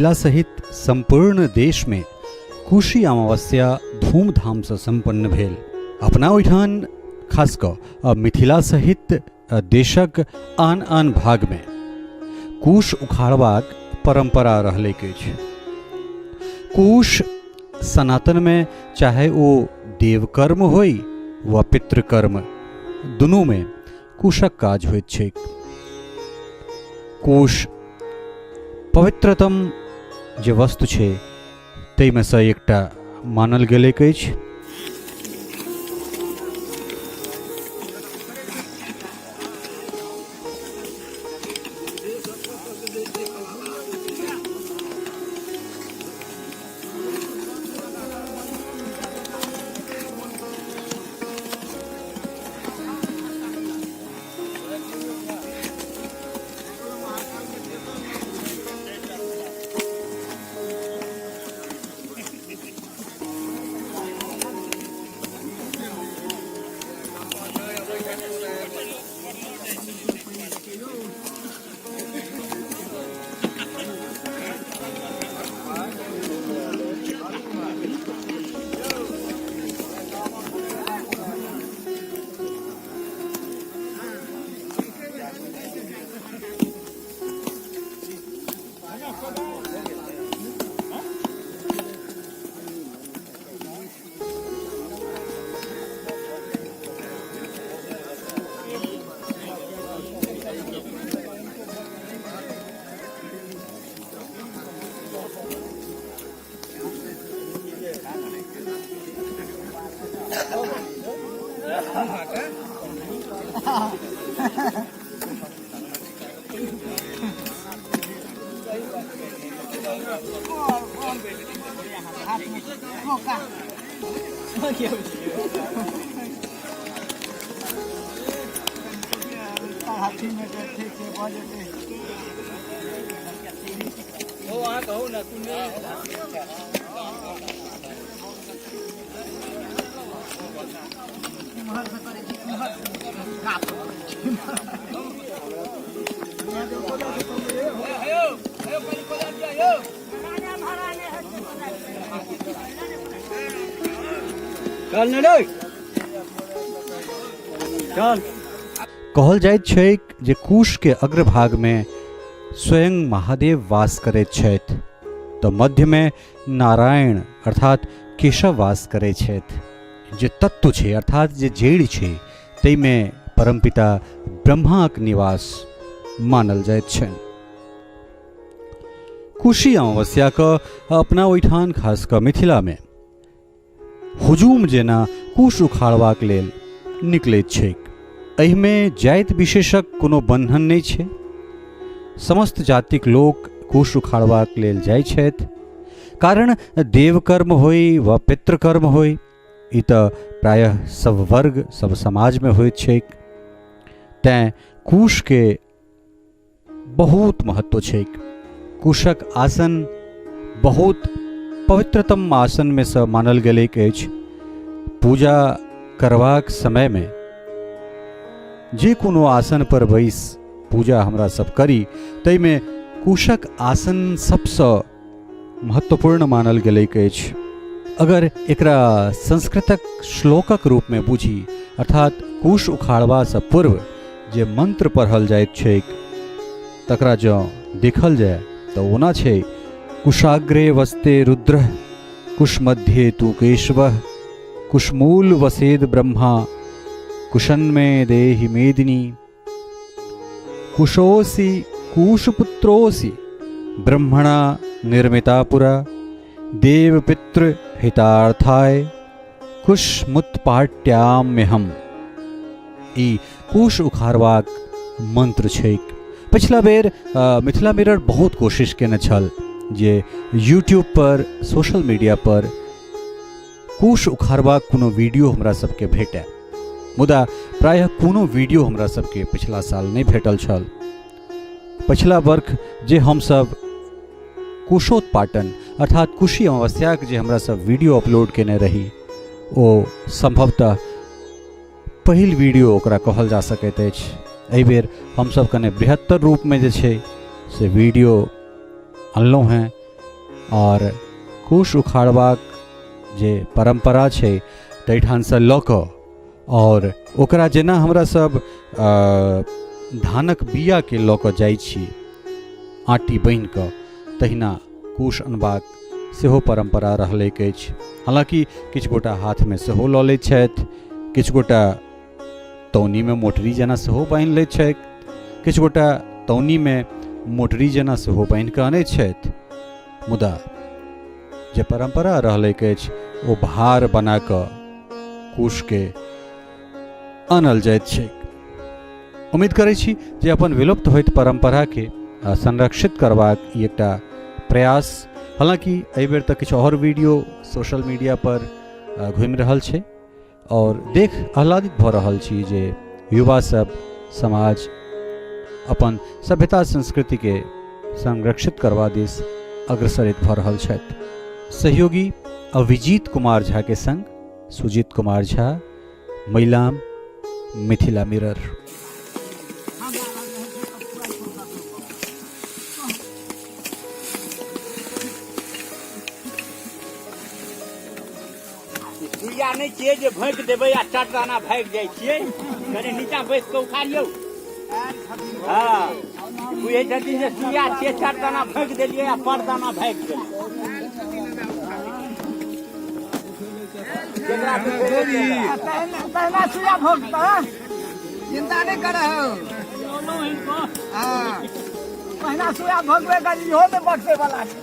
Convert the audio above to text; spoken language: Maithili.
मिथिला सहित सम्पूर्ण देशमे कोशी अमावस्या धूमधामसँ सम्पन्न भेल। अपना ओहिठाम खास कऽ मिथिला सहित देशक आन आन भागमे कुश उखाड़बाक परम्परा रहलैक अछि। कुश सनातनमे चाहे ओ देवकर्म होइ वा पितृकर्म, दुनूमे कुशक काज होइत छैक। कुश पवित्रतम जे वस्तु छै ताहिमे सँ एकटा मानल गेलैक अछि। कहल जाइत छैक जे कुशके अग्रभागमे स्वयं महादेव वास करैत छथि तऽ मध्यमे नारायण अर्थात केशव वास करैत छथि। जे तत्व छै अर्थात जे जड़ि छै ताहिमे परमपिता ब्रह्माक निवास मानल जाइत छनि। कुशी अमावस्याके अपना ओहिठाम खास कऽ मिथिलामे हुजूम जेना कुश उखाड़बाक लेल निकलैत छैक। एहिमे जाति विशेषक कोनो बन्धन नहि छै। समस्त जातिक लोक कुश उखाड़बाक लेल जाइ छथि, कारण देवकर्म होइ वा पितृकर्म होइ, ई तऽ प्रायः सब वर्ग सब समाजमे होइत छैक। तैँ कुशके बहुत महत्व छैक। कुशक आसन बहुत पवित्रतम आसनमे सँ मानल गेलैक अछि। पूजा करबाक समयमे जे कोनो आसन पर बैस पूजा हमरा सब करी ताहिमे कुशक आसन सबसँ महत्वपूर्ण मानल गेलैक अछि। अगर एकरा संस्कृतक श्लोकक रूपमे बुझी अर्थात कुश उखाड़बासँ पूर्व जे मंत्र पढ़ल जाइत छैक तकरा जँ देखल जाय तऽ ओना छै कुशाग्रे वस्ते रुद्र कुशमध्ये तु केशवः कुशमूल वसेद ब्रह्मा कुशन्मे देहि मेदिनी कुशोऽसि कुशपुत्रोऽसि ब्रह्मणा निर्मिता पुरा देवपितृ हितार्थाय कुशमुत्पाट्याम्यहम्। ई कुश उखाड़बाक मंत्र छैक। पिछला बेर मिथिला मिरर बहुत कोशिश केने छल जे यूट्यूब पर सोशल मीडिया पर कुश उखाड़बाक कोनो वीडियो हमरा सबके भेटय, मुदा प्रायः कोनो वीडियो हमरा सबके पिछला साल नहि भेटल छल। पछिला वर्ष जे हमसब कुशोत्पाटन अर्थात कुशी अमावस्याक जे हमरा सब वीडियो अपलोड केने रही ओ संभवतः पहिल वीडियो ओकरा कहल जा सकैत अछि। एहि बेर हमसब कने बृहत्तर रूपमे जे छै से वीडियो अनलहुँ हेँ। आओर कुश उखाड़बाक जे परम्परा छै ताहिठामसँ लऽ कऽ आओर ओकरा जेना हमरा सब धानक बियाके लऽ कऽ जाइ छी आँटी बान्हि कऽ, तहिना कुश अनबाक सेहो परम्परा रहलैक अछि। हालाँकि किछु गोटा हाथमे सेहो लऽ लैत छथि, किछु गोटा तौनीमे मोटरी जेना सेहो बान्हि लैत छथि, किछु गोटा तौनीमे मोटरी जेना सेहो बान्हि कऽ अनैत छथि। मुदा जे परम्परा रहलैक अछि ओ भार बना कऽ कुशके आनल जाइत छैक। उम्मीद करै छी जे अपन विलुप्त होइत परम्पराके संरक्षित करबाक ई एकटा प्रयास, हालाँकि एहिबेर तऽ किछु आओर वीडियो सोशल मीडिया पर घुमि रहल छै आओर देख आह्लादित भऽ रहल छी जे युवा सब समाज अपन सभ्यता संस्कृतिके संरक्षित करबा दिस अग्रसरित भऽ रहल छथि। सहयोगी अभिजीत कुमार झा के संग सुजीत कुमार झा, मैलाम, मिथिला मिरर। सुइया नहि छियै जे भोंकि देबै आ चट दाना भागि जाइ छियै। कनि नीचा बैस कऽ उखाड़ियौ। हँ, बुझै छथिन जे सुइया छियै, चट दाना भोंकि देलियै आ पर दाना भागि गेलै। जेकरा तहिना सुइया भोंकता, चिंता नहि करऽ। हँ, पहिना सुइया भोंकबे कर, इहो नहि बचबै वाला छै।